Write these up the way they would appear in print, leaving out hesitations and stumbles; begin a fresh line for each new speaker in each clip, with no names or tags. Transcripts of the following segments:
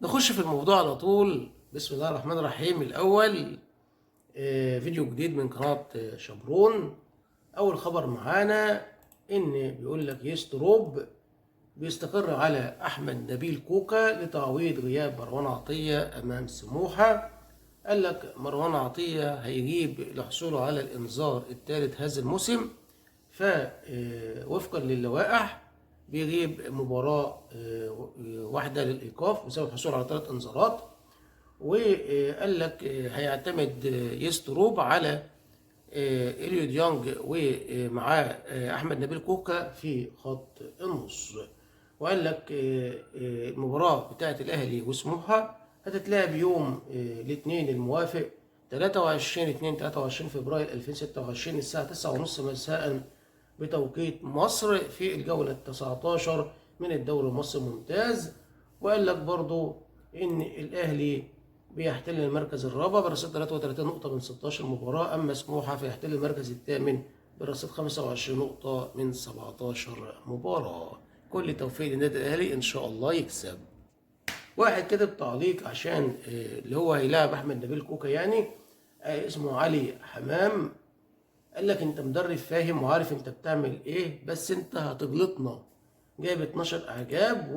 نخش في الموضوع على طول. بسم الله الرحمن الرحيم. الأول فيديو جديد من قناة شبرون. أول خبر معانا إن بيقول لك يستروب بيستقر على أحمد نبيل كوكا لتعويض غياب مروان عطية أمام سموحة. قال لك مروان عطية هيجيب لحصوله على الإنذار الثالث هذا الموسم، فوفقا للوائح بيغيب مباراة واحدة للإيقاف بسبب الحصول على 3 إنذارات. وقال لك هيعتمد يستروب على إليو ديانج ومعاه أحمد نبيل كوكا في خط النص. وقال لك المباراة بتاعة الأهلي وسموحة هتتلعب يوم الاثنين الموافق 23/2/23 فبراير 2026 الساعة 9:30 مساء بتوقيت مصر في الجولة 19 من الدوري المصري الممتاز. وقال لك برضو إن الأهلي بيحتل المركز الرابع برصيد 33 نقطة من 16 مباراة، أما سموحة فيحتل المركز الثامن برصيد 25 نقطة من 17 مباراة. كل توفيق للنادي الأهلي إن شاء الله يكسب. واحد كتب تعليق عشان اللي هو هيلاعب أحمد نبيل كوكا، يعني اسمه علي حمام، قال لك انت مدرب فاهم وعارف انت بتعمل ايه، بس انت هتغلطنا. جايب 12 اعجاب.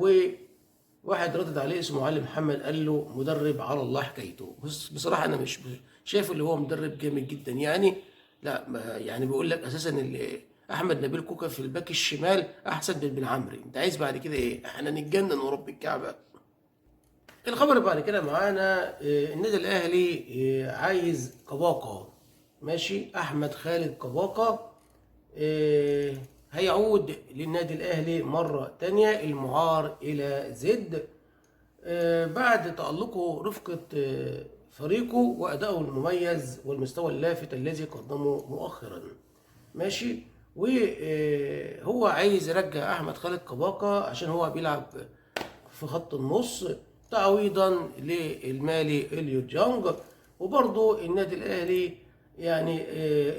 وواحد ردد عليه اسمه علي محمد قال له مدرب على الله حكايته. بس بصراحة انا مش شايف اللي هو مدرب جامد جدا يعني، لا يعني بيقول لك اساسا اللي احمد نبيل كوكا في الباك الشمال احسن من بن عمري. انت عايز بعد كده ايه؟ احنا نتجنن ورب الكعبة. الخبر اللي بعد كده معانا النادي الاهلي عايز كباكا، ماشي، احمد خالد كباكا هيعود للنادي الاهلي مرة تانية المعار الى زد بعد تألقه رفقه فريقه وادائه المميز والمستوى اللافت الذي قدمه مؤخرا. ماشي، وهو عايز يرجع احمد خالد كباكا عشان هو بيلعب في خط النص تعويضا للمالي اليو ديانج. وبرضه النادي الاهلي يعني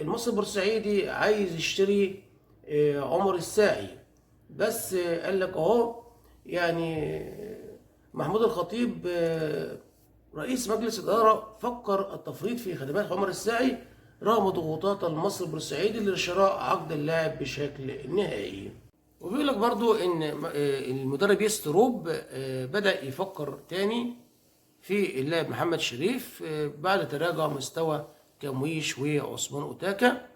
المصري البورسعيدي عايز يشتري عمر الساعي، بس قال لك اهو يعني محمود الخطيب رئيس مجلس الادارة فكر التفريط في خدمات عمر الساعي رغم ضغوطات المصري البورسعيدي لشراء عقد اللاعب بشكل نهائي. وبيقول لك برضو ان المدرب يستروب بدأ يفكر تاني في اللاعب محمد شريف بعد تراجع مستوى كامويش وعثمان اوتاكا.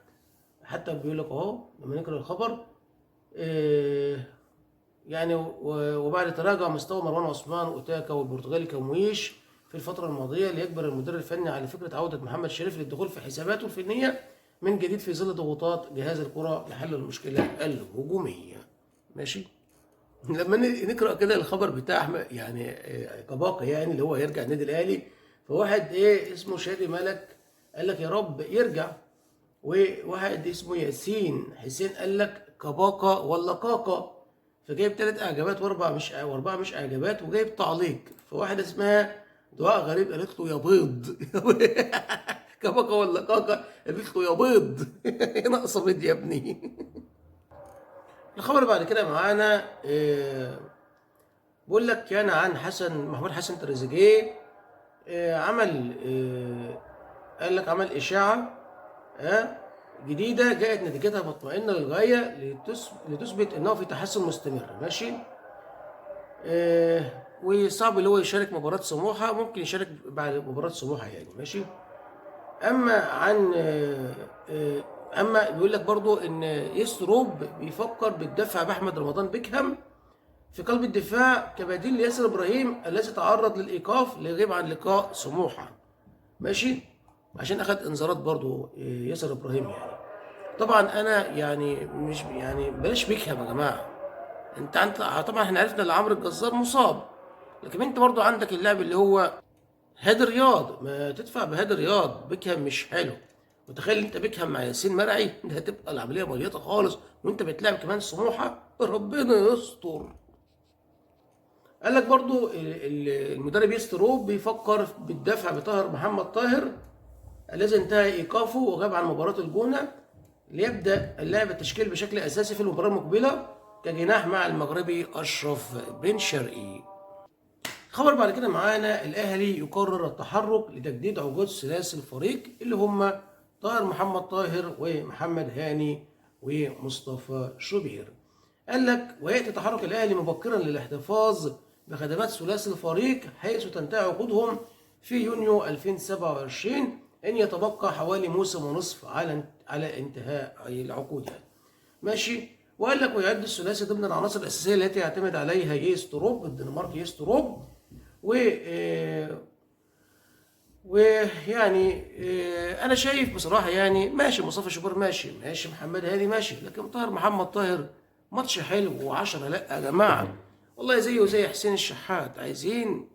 حتى بيقول لك اهو لما نقرا الخبر يعني وبعد تراجع مستوى مروان عثمان اوتاكا والبرتغالي كامويش في الفترة الماضية، ليجبر المدير الفني على فكرة عودة محمد شريف للدخول في حساباته الفنية من جديد في ظل ضغوطات جهاز الكرة لحل المشكلة الهجومية. ماشي، لما نقرا كده الخبر بتاع احمد يعني كباكا، يعني اللي هو هيرجع النادي الاهلي، فواحد ايه اسمه شادي ملك قال لك يا رب يرجع، وواحد اسمه ياسين حسين قال لك كباكا ولا كاكا، فجايب 3 اعجابات واربعة مش اعجابات، وجايب تعليق. فواحدة اسمها دعاء غريب قالت له يا بيض كباكا ولا كاكا، قالت له يا بيض ناقصه بيض يا ابني. الخبر بعد كده معانا بيقول لك كان عن حسن محمود حسن تريزيجيه عمل قال لك عمل اشاعة جديدة جاءت نتيجتها مطمئنة للغاية لتثبت انه في تحسن مستمر. ماشي، وصعب اللي هو يشارك مباراة سموحه، ممكن يشارك بعد مباراة سموحه يعني. ماشي، اما عن اما بيقول لك برضو ان يستروب بيفكر بالدفع باحمد رمضان بيكهام في قلب الدفاع كبديل لياسر ابراهيم الذي تعرض للايقاف ليغيب عن لقاء سموحه. ماشي، عشان اخد انذارات برضو ياسر ابراهيم يعني. طبعا انا يعني مش يعني بلاش بيكهام يا جماعة، انت طبعا احنا عرفنا ان عمرو الجزار مصاب، لكن انت برضو عندك اللاعب اللي هو هادي رياض، ما تدفع بهادي رياض، بيكهام مش حلو. وتخيل انت بيكهام مع ياسين مرعي، ده هتبقى العملية مليطه خالص، وانت بتلعب كمان سموحه، ربنا يستر. قال لك برضو المدرب يستروب بيفكر بالدفع بطاهر محمد طاهر الذي انتهى ايقافه وغاب عن مباراة الجونه، ليبدا اللاعب التشكيل بشكل اساسي في المباراة المقبلة كجناح مع المغربي اشرف بن شرقي. خبر بعد كده معانا، الاهلي يقرر التحرك لتجديد عقود ثلاثي الفريق اللي هم طاهر محمد طاهر ومحمد هاني ومصطفى شوبير. قال لك وياتي تحرك الاهلي مبكرا للاحتفاظ بخدمات ثلاثي الفريق حيث تنتهي عقودهم في يونيو 2027، ان يتبقى حوالي موسم ونصف على انتهاء العقود يعني. ماشي. وقال لك ويعد الثلاثي ضمن العناصر الاساسية التي يعتمد عليها ييس تروب الدنمارك، ييس تروب. ويعني انا شايف بصراحة يعني ماشي مصطفى شوبير ماشي، ماشي محمد هاني ماشي، لكن طاهر محمد طاهر ماتش حلو و10 لا يا جماعة والله، زيه زي حسين الشحات، عايزين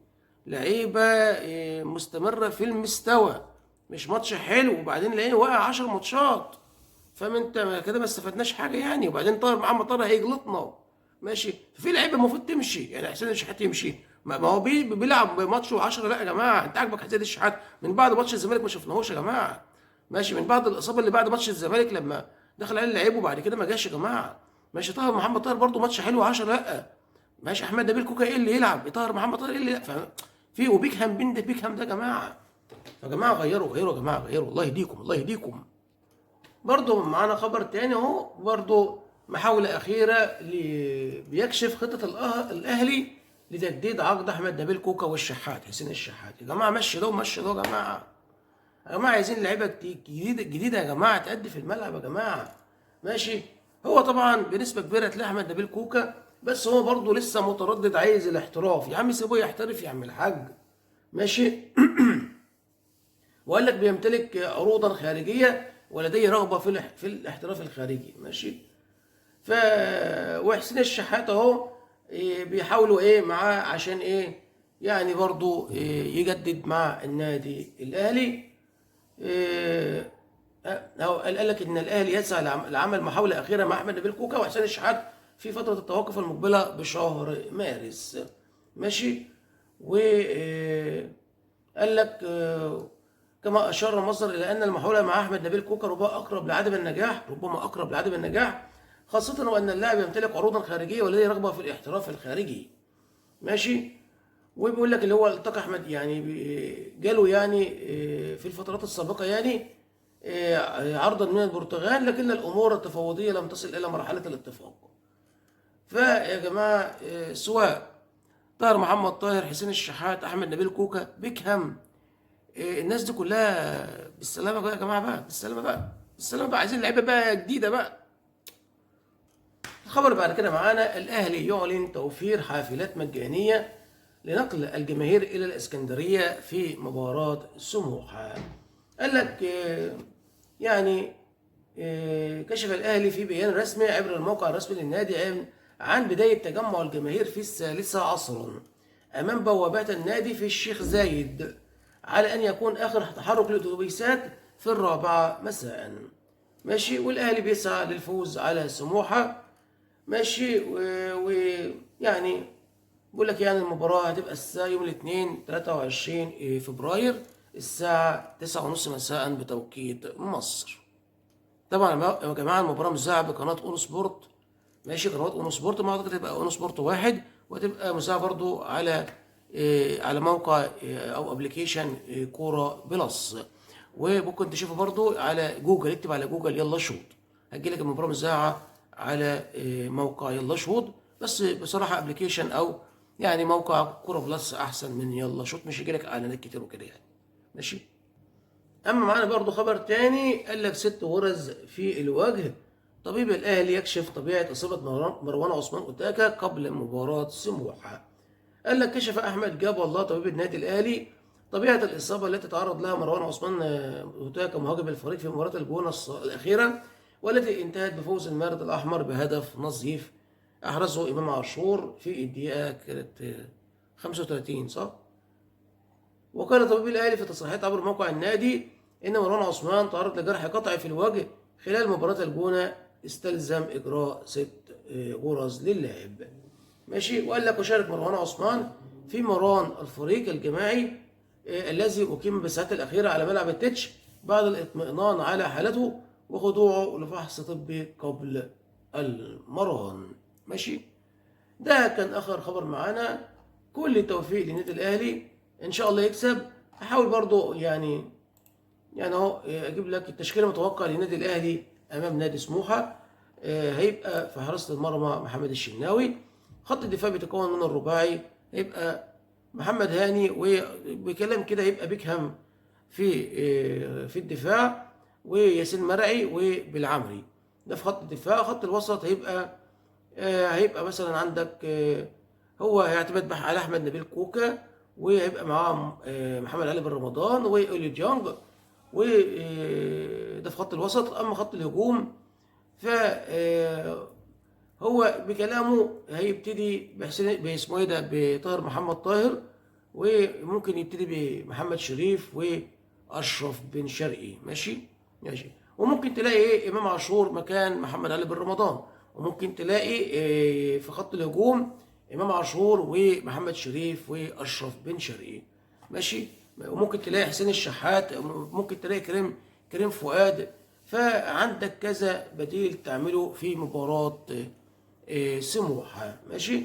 لعيبة مستمرة في المستوى، مش ماتش حلو وبعدين لقينا وقع 10 ماتشات، فاهم انت كده ما استفدناش حاجة يعني. وبعدين طاهر محمد طاهر هيجلطنا ماشي، في لعيبة المفروض تمشي يعني، حسين الشحات يمشي، ما هو بيلعب ماتش و10 لا يا جماعة. انت عاجبك حسين الشحات من بعد ماتش الزمالك ما شفناهوش يا جماعة، ماشي، من بعد الاصابة اللي بعد ماتش الزمالك لما دخل عليه اللعيب وبعد كده ما جاش يا جماعة. ماشي، طاهر محمد طاهر برده ماتش حلو 10 لا، ماشي، احمد نبيل كوكا ايه اللي يلعب، طاهر محمد طاهر ايه اللي يلعب، في وبيكهام بين ده بيكهام ده يا جماعة. يا جماعة غيروا غيروا يا جماعة غيروا، الله يهديكم الله يهديكم. برضه معانا خبر تاني اهو، برضه محاولة أخيرة بيكشف خطة الأهلي لتجديد عقد أحمد نبيل كوكا والشحات حسين الشحات. يا جماعة مشي ده ومشي ده يا جماعة، يا جماعة عايزين لعيبة جديدة يا جماعة تأدي في الملعب يا جماعة. ماشي، هو طبعا بنسبة كبيرة تلاقي أحمد نبيل كوكا، بس هو برضه لسه متردد عايز الاحتراف، يا عم سيبوه يحترف يا عم الحاج. ماشي. وقال لك بيمتلك عروضا خارجية ولديه رغبة في الاحتراف الخارجي. ماشي. وحسين الشحات اهو بيحاولوا ايه معاه عشان ايه يعني برضو إيه يجدد مع النادي الاهلي. إيه قال لك ان الاهلي يسعى لعمل محاولة اخيرة مع احمد نبيل كوكا وحسين الشحات في فترة التوقف المقبلة بشهر مارس. ماشي. و قال لك كما اشار المصدر الى ان المحاولة مع احمد نبيل كوكا ربما اقرب لعدم النجاح، ربما اقرب لعدم النجاح، خاصة وان اللاعب يمتلك عروضا خارجية ولديه رغبة في الاحتراف الخارجي. ماشي. وبيقول لك اللي هو التقى احمد يعني جاله يعني في الفترات السابقة يعني عرضا من البرتغال، لكن الامور التفاوضيه لم تصل الى مرحلة الاتفاق. فيا جماعة سواء طاهر محمد طاهر، حسين الشحات، احمد نبيل كوكا، بيكهام، الناس دي كلها بالسلامة بقى يا جماعة، بقى بالسلامة بقى، بالسلامة بقى، عايزين لعيبة بقى جديدة بقى. الخبر بعد كده معانا، الاهلي يعلن توفير حافلات مجانية لنقل الجماهير الى الاسكندرية في مباراة سموحه. قال لك يعني كشف الاهلي في بيان رسمي عبر الموقع الرسمي للنادي عن بداية تجمع الجماهير في 3 عصرا امام بوابات النادي في الشيخ زايد، على ان يكون اخر تحرك للاتوبيسات في 4 مساء. ماشي. والاهلي بيسعى للفوز على سموحه. ماشي. ويعني بقول لك يعني المباراة هتبقى الساعة يوم الاثنين 23 فبراير الساعة 9:30 مساء بتوقيت مصر. طبعا يا جماعة المباراة مذاعه بقناه اون سبورت. ماشي، قنوات اون سبورت ما اعتقد تبقى اون سبورت 1، وهتبقى مذاعه برضو على موقع او application كورة بلس، وممكن تشوفه برضو على جوجل، اكتب على جوجل يلا شوط هتجيلك المباراة مذاعه على موقع يلا شوط. بس بصراحة application او يعني موقع كورة بلس احسن من يلا شوط، مش يجيلك اعلانات كتير وكده يعني. ماشي. اما معانا برضو خبر تاني، قال لك 6 غرز في الوجه، طبيب الاهلي يكشف طبيعة اصابه مروان عثمان اوتاكا قبل مباراة سموحه. قال لك كشف احمد جاب الله طبيب النادي الاهلي طبيعة الاصابة التي تعرض لها مروان عثمان اوتاكا مهاجم الفريق في مباراة الجونه الاخيرة، والتي انتهت بفوز المارد الاحمر بهدف نظيف احرزه امام عاشور في الدقيقة كانت 35 صح؟ وقال طبيب الاهلي في تصريحات عبر موقع النادي ان مروان عثمان تعرض لجرح قطعي في الوجه خلال مباراة الجونه، استلزم اجراء 6 غرز للاعب. ماشي. وقال لك وشارك مروان عثمان في مران الفريق الجماعي الذي اقيم بالساعات الاخيرة على ملعب التتش بعد الاطمئنان على حالته وخضوعه لفحص طبي قبل المران. ماشي. ده كان اخر خبر معانا. كل التوفيق للنادي الاهلي، ان شاء الله يكسب. هحاول برضو يعني اهو اجيب لك التشكيل المتوقع للنادي الاهلي امام نادي سموحه. هيبقى في حراسة المرمى محمد الشناوي. خط الدفاع بيتكون من الرباعي، هيبقى محمد هاني، وبكلام كده هيبقى بيكهام في الدفاع، وياسين مرعي وبالعمري، ده في خط الدفاع. خط الوسط هيبقى مثلا عندك هو هيعتمد على احمد نبيل كوكا، وهيبقى معاه محمد علي بن رمضان واولي ديانج، وده في خط الوسط. اما خط الهجوم ف هو بكلامه هيبتدي بحسين، باسمه ايه ده، بطاهر محمد طاهر، وممكن يبتدي بمحمد شريف واشرف بن شرقي. ماشي ماشي. وممكن تلاقي ايه امام عاشور مكان محمد علي بن رمضان، وممكن تلاقي في خط الهجوم امام عاشور ومحمد شريف واشرف بن شرقي. ماشي. وممكن تلاقي حسين الشحات، ممكن تلاقي كريم فؤاد. فعندك كذا بديل تعمله في مباراة سموحة. ماشي.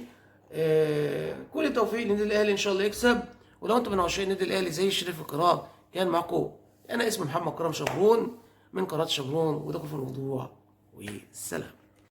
كل التوفيق للنادي الاهلي، ان شاء الله يكسب. ولو انتم من عشاق النادي الاهلي زي شريف القناة، كان معكم انا اسمي محمد كرم شبرون من قناة شبرون، وده كل في الموضوع، والسلام.